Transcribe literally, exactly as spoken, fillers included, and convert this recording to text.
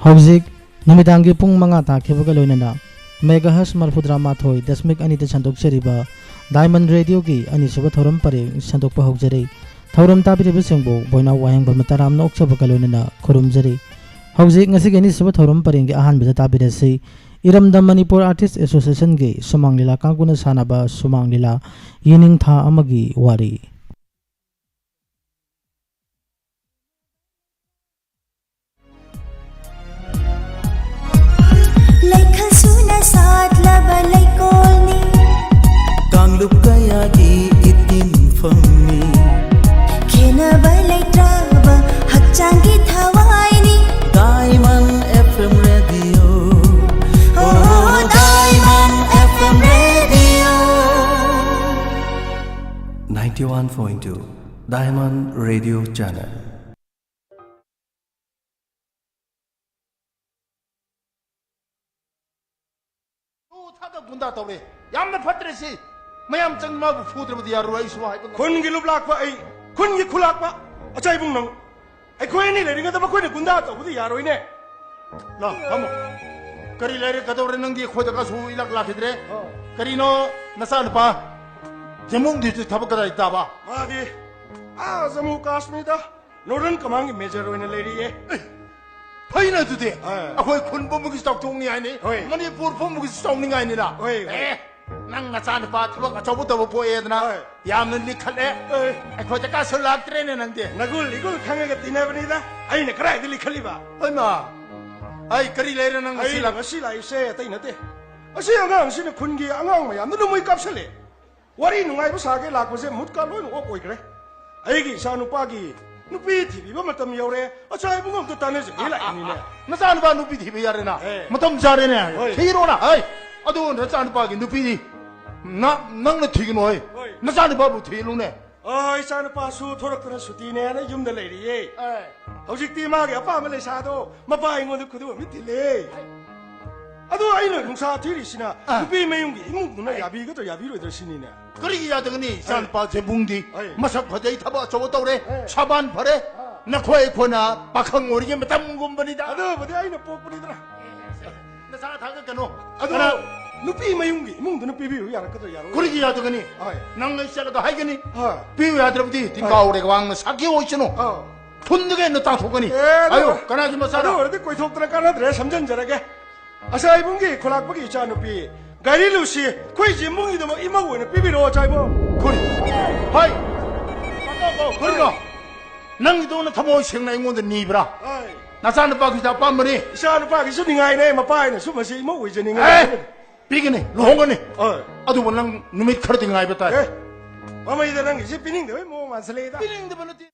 ꯍꯧꯖꯤꯛ ꯅꯨꯃꯤꯗꯥꯡꯒꯤ ꯄꯨꯡ ꯃꯉꯥ ꯇꯥꯈꯤꯕꯒ ꯂꯣꯏꯅꯅ megahertz ꯃꯔꯤꯐꯨꯇꯔꯥ ꯃꯥꯊꯣꯏ ꯗꯁꯃꯤꯛ ꯑꯅꯤꯗ ꯁꯟꯗꯣꯛꯆꯔꯤꯕ Diamond Radioꯒꯤ ꯑꯅꯤꯁꯨꯕ ꯊꯧꯔꯝ ꯄꯔꯦꯡ ꯁꯟꯗꯣꯛꯄ ꯍꯧꯖꯔꯤ꯫ ꯊꯧꯔꯝ ꯇꯥꯕꯤꯔꯤꯕꯁꯤꯡꯕꯨ ꯕꯣꯏꯅꯥꯎ ꯋꯥꯍꯦꯡꯕꯝ ꯇꯔꯥꯝꯅ ꯑꯣꯛꯆꯕꯒ ꯂꯣꯏꯅꯅ ꯈꯨꯔꯨꯝꯖꯔꯤ꯫ ꯍꯧꯖꯤꯛ ꯉꯁꯤꯒꯤ ꯑꯅꯤꯁꯨꯕ ꯊꯧꯔꯝ ꯄꯔꯦꯡꯒꯤ ꯑꯍꯥꯟꯕꯗ ꯇꯥꯕꯤꯔꯁꯤ, ꯏꯔꯝꯗꯝ ꯃꯅꯤꯄꯨꯔ Artist Associationꯒꯤ ꯁꯨꯃꯥꯡ ꯂꯤꯂꯥ ꯀꯥꯡꯕꯨꯅ ꯁꯥꯟꯅꯕ ꯁꯨꯃꯥꯡ ꯂꯤꯂꯥ ꯌꯦꯅꯤꯡꯊꯥ ꯑꯃꯒꯤ ꯋꯥꯔꯤ꯫ ꯂꯩꯈꯜ ꯁꯨꯅ ꯁꯥꯠꯂꯕ ꯂꯩꯀꯣꯜꯅꯤ꯫ ꯀꯥꯡꯂꯨꯞ ꯀꯌꯥꯒꯤ ꯏꯇꯤꯟꯐꯝꯅꯤ꯫ ꯈꯦꯟꯅꯕ ꯂꯩꯇ꯭ꯔꯕ ꯍꯛꯆꯥꯡꯒꯤ ꯊꯋꯥꯏꯅꯤ꯫ Diamond F M Radio. ꯑꯣ, Diamond F M Radio. Ninety one point two Diamond Radio Channel. ꯊꯥꯗ ꯒꯨꯟꯗꯥ ꯇꯧꯔꯦ꯫ ꯌꯥꯝꯅ ꯐꯠꯇ꯭ꯔꯦ ꯁꯤ꯫ ꯃꯌꯥꯝ ꯆꯪ ꯃꯥꯕꯨ ꯐꯨꯗ꯭ꯔꯕꯗꯤ ꯌꯥꯔꯣꯏ, ꯑꯩꯁꯨ ꯍꯥꯏꯕ ꯉꯝꯗꯦ꯫ ꯈꯨꯟꯒꯤ ꯂꯨꯞ ꯂꯥꯛꯄ ꯑꯩ, ꯈꯨꯟꯒꯤ ꯈꯨꯂꯥꯛꯄ ꯑꯆꯥꯏꯕꯨꯡ ꯅꯪ꯫ ꯑꯩꯈꯣꯏ ꯑꯅꯤ ꯂꯩꯔꯤꯉꯩꯗ ꯃꯈꯣꯏꯅ ꯒꯨꯟꯗꯥ ꯇꯧꯕꯗꯤ ꯌꯥꯔꯣꯏꯅꯦ꯫ ꯂꯥ, ꯐꯝꯃꯣ꯫ ꯀꯔꯤ ꯂꯩꯔꯦ, ꯀꯗꯧꯔꯦ, ꯅꯪꯗꯤ ꯑꯩꯈꯣꯏꯗ ꯀꯁꯨ ꯏꯂꯥꯛ ꯂꯥꯛꯈꯤꯗ꯭ꯔꯦ? ꯑꯣ꯫ ꯀꯔꯤꯅꯣ ꯅꯆꯥꯅꯨꯄꯥ ꯖꯦꯃꯨꯡꯗꯨꯁꯨ ꯊꯕꯛ ꯀꯗꯥꯏ ꯇꯥꯕ? ꯃꯥꯗꯤ ꯑꯥ ꯖꯃꯨ ꯀꯥꯁꯃꯤꯔꯗ Northern Commandꯒꯤ major ꯑꯣꯏꯅ ꯂꯩꯔꯤꯌꯦ꯫ ꯑꯦ, ꯐꯩꯅ ꯑꯗꯨꯗꯤ꯫ ꯑꯦ꯫ ꯑꯩꯈꯣꯏ ꯈꯨꯟ ꯄꯨꯝꯕꯒꯤꯁꯨ ꯆꯥꯎꯊꯣꯛꯅꯤꯡꯉꯥꯏꯅꯤ, ꯍꯣꯏ꯫ ꯃꯅꯤꯄꯨꯔ ꯄꯨꯝꯕꯒꯤꯁꯨ ꯆꯥꯎꯅꯤꯡꯉꯥꯏꯅꯤꯅ꯫ ꯍꯣꯏ, ꯍꯣꯏ꯫ ꯑꯦ, ꯅꯪ ꯅꯆꯥꯅꯨꯄꯥ ꯊꯕꯛ ꯑꯆꯧꯕ ꯇꯧꯕ ꯄꯣꯛꯑꯦꯗꯅ ꯍꯣꯏ꯫ ꯌꯥꯝꯅ ꯂꯤꯈꯠꯂꯦ꯫ ꯑꯦ꯫ ꯑꯩꯈꯣꯏꯗ ꯀꯥꯁꯨ ꯂꯥꯛꯇ꯭ꯔꯦꯅꯦ ꯅꯪꯗꯤ꯫ ꯅꯒꯨꯜ ꯏꯒꯨꯜ ꯈꯪꯉꯒ ꯇꯤꯟꯅꯕꯅꯤꯗ꯫ ꯑꯩꯅ ꯀꯗꯥꯏꯗ ꯂꯤꯈꯠꯂꯤꯕ? ꯍꯣꯏꯃ, ꯑꯩ ꯀꯔꯤ ꯂꯩꯔꯦ ꯅꯪ ꯉꯁꯤ ꯑꯩꯅ ꯂꯥꯛ- ꯉꯁꯤ ꯂꯥꯛꯏꯁꯦ ꯑꯇꯩ ꯅꯠꯇꯦ꯫ ꯑꯁꯤ ꯑꯉꯥꯡꯁꯤꯅ ꯈꯨꯟꯒꯤ ꯑꯉꯥꯡ ꯃꯌꯥꯝꯗ ꯅꯣꯡꯃꯩ ꯀꯥꯞꯁꯜꯂꯦ꯫ ꯋꯥꯔꯤ ꯅꯨꯡꯉꯥꯏꯕ ꯁꯥꯒꯦ ꯂꯥꯛꯄꯁꯦ ꯃꯨꯠꯀ ꯂꯣꯏꯅ ꯑꯣꯐ ꯑꯣꯏꯈ꯭ꯔꯦ꯫ ꯑꯩꯒꯤ ꯏꯆꯥ ꯅꯨꯄꯥꯒꯤ ꯅꯨꯄꯤ ꯊꯤꯕꯤꯕ ꯃꯇꯝ ꯌꯧꯔꯦ꯫ ꯑꯆꯥ ꯏꯕꯨꯡ ꯑꯝꯇ ꯇꯥꯟꯅꯖꯒꯦ ꯂꯥꯛꯏꯅꯤꯅꯦ꯫ ꯅꯆꯥꯅꯨꯄꯥ ꯅꯨꯄꯤ ꯊꯤꯕ ꯌꯥꯔꯦꯅ? ꯑꯦ꯫ ꯃꯇꯝ ꯆꯥꯔꯦꯅꯦ꯫ ꯍꯣꯏ꯫ ꯊꯤꯔꯣꯅ꯫ ꯍꯩ, ꯑꯗꯨ ꯅꯆꯥꯅꯨꯄꯥꯒꯤ ꯅꯨꯄꯤꯗꯤ ꯅ-, ꯅꯪꯅ ꯊꯤꯒꯅꯨ ꯍꯩ꯫ ꯍꯣꯏ꯫ ꯅꯆꯥꯅꯨꯄꯥꯕꯨ ꯊꯤꯂꯨꯅꯦ꯫ ꯑ, ꯏꯆꯥꯅꯨꯄꯥꯁꯨ ꯊꯣꯔꯛꯇꯅ ꯁꯨꯇꯤꯅꯦꯅ ꯌꯨꯝꯗ ꯂꯩꯔꯤꯌꯦ꯫ ꯑꯦ꯫ ꯍꯧꯖꯤꯛꯇꯤ ꯃꯥꯒꯤ ꯑꯄꯥꯝꯕ ꯂꯩꯁꯥꯗꯣ ꯃꯄꯥ ꯑꯩꯉꯣꯟꯗ ꯈꯨꯗꯣꯜ ꯑꯃ ꯊꯤꯜꯂꯦ꯫ ꯑꯗꯣ ꯑꯩꯅ ꯅꯨꯡꯁꯥ ꯊꯤꯔꯤꯁꯤꯅ ꯑ꯫ ꯅꯨꯄꯤ ꯃꯌꯨꯝꯒꯤ ꯏꯃꯨꯡꯗꯨꯅ ꯑꯩ ꯌꯥꯕꯤꯒꯗ꯭ꯔꯥ ꯌꯥꯕꯤꯔꯣꯏꯗ꯭ꯔꯥ ꯁꯤꯅꯤꯅꯦ꯫ ꯀꯔꯤꯒꯤ ꯌꯥꯗꯒꯅꯤ? ꯏꯆꯥꯅꯨꯄꯥ ꯖꯦꯕꯨꯡꯗꯤ ꯑꯩ꯫ ꯃꯁꯛ ꯐꯖꯩ, ꯊꯕꯛ ꯑꯆꯧꯕ ꯇꯧꯔꯦ, ꯑꯦ꯫ ꯁꯕꯥꯟ ꯐꯔꯦ꯫ ꯑ꯫ ꯅꯈꯣꯏ ꯑꯩꯈꯣꯏꯅ ꯄꯥꯈꯪ ꯑꯣꯏꯔꯤꯉꯩ ꯃꯇꯝꯒꯨꯝꯕꯅꯤꯗ꯫ ꯑꯗꯨꯕꯨꯗꯤ ꯑꯩꯅ ꯄꯣꯛꯄꯅꯤꯗꯅ꯫ ꯅꯆꯥ ꯊꯥꯒꯠꯀꯅꯨ꯫ ꯑꯗꯣ ꯀꯅꯥ? ꯅꯨꯄꯤ ꯃꯌꯨꯝꯒꯤ ꯏꯃꯨꯡꯗꯨꯅ ꯄꯤꯕꯤꯌꯨ ꯌꯥꯔꯛꯀꯗ꯭ꯔꯣ, ꯌꯥꯔꯣꯏ? ꯀꯔꯤꯒꯤ ꯌꯥꯗꯒꯅꯤ? ꯍꯣꯏ꯫ ꯅꯪ ꯑꯩ ꯆꯠꯂꯒ ꯍꯥꯏꯒꯅꯤ꯫ ꯍꯣꯏ꯫ ꯄꯤꯌꯨ ꯌꯥꯗ꯭ꯔꯕꯗꯤ ꯍꯣꯏ꯫ ꯇꯤꯡꯀꯥꯎꯔꯦ ꯋꯥꯡꯅ ꯁꯥꯈꯤ ꯑꯣꯏꯁꯅꯨ꯫ ꯑꯥꯎ꯫ ꯊꯨꯟꯗꯒ ꯍꯦꯟꯅ ꯇꯥꯊꯣꯛꯀꯅꯤ꯫ ꯑꯦ, ꯑꯗꯣ ꯑꯌꯣ, ꯀꯅꯥꯒꯤ ꯃꯆꯥꯅꯣ? ꯑꯗꯨ ꯑꯣꯏꯔꯗꯤ ꯀꯣꯏꯊꯣꯛꯇꯅ ꯀꯥꯟꯅꯗ꯭ꯔꯦ, ꯁꯝꯖꯟꯖꯔꯒꯦ꯫ ꯑꯁꯥ ꯏꯕꯨꯡꯒꯤ ꯈꯨꯂꯥꯛꯄꯒꯤ ꯏꯆꯥꯅꯨꯄꯤ ꯒꯥꯏꯔꯤ ꯂꯨꯁꯤ ꯑꯩꯈꯣꯏ ꯏꯆꯦ ꯏꯃꯨꯡꯒꯤꯗꯃꯛ ꯏꯃꯧ ꯑꯣꯏꯅ ꯄꯤꯕꯤꯔꯛꯑꯣ, ꯑꯆꯥ ꯏꯕꯨꯡ꯫ ꯈꯨꯟ꯫ ꯍꯣꯏ꯫ ꯀꯔꯤꯅꯣ? ꯅꯪꯒꯤꯗꯧꯅ ꯊꯃꯣꯏ ꯁꯦꯡꯅ ꯑꯩꯉꯣꯟꯗ ꯅꯤꯕ꯭ꯔꯥ? ꯍꯣꯏ꯫ ꯅꯆꯥꯅꯨꯄꯥꯒꯤꯁꯨ ꯑꯄꯥꯝꯕꯅꯤ꯫ ꯏꯆꯥꯅꯨꯄꯥꯒꯤꯁꯨ ꯅꯤꯡꯉꯥꯏꯅꯦ, ꯃꯄꯥ ꯍꯥꯏꯅ ꯁꯨꯝꯕꯁꯤ ꯏꯃꯧ ꯑꯣꯏꯖꯅꯤꯡꯉꯦ꯫ ꯑꯦ! ꯄꯤꯒꯅꯤ, ꯂꯨꯍꯣꯡꯒꯅꯤ꯫ ꯍꯣꯏ꯫ ꯑꯗꯨꯕꯨ ꯅꯪ ꯅꯨꯃꯤꯠ ꯈꯔꯗꯤ ꯉꯥꯏꯕ ꯇꯥꯏ꯫ ꯑꯦ! ꯃꯃꯩꯗ ꯅꯪꯒꯤꯁꯤ ꯄꯤꯅꯤꯡꯗꯕꯩ ꯃꯑꯣꯡ ꯃꯥꯟꯁꯤꯜꯂꯛꯏꯗ꯫ ꯄꯤꯅꯤꯡꯗꯕ ꯅꯠꯇꯦ꯫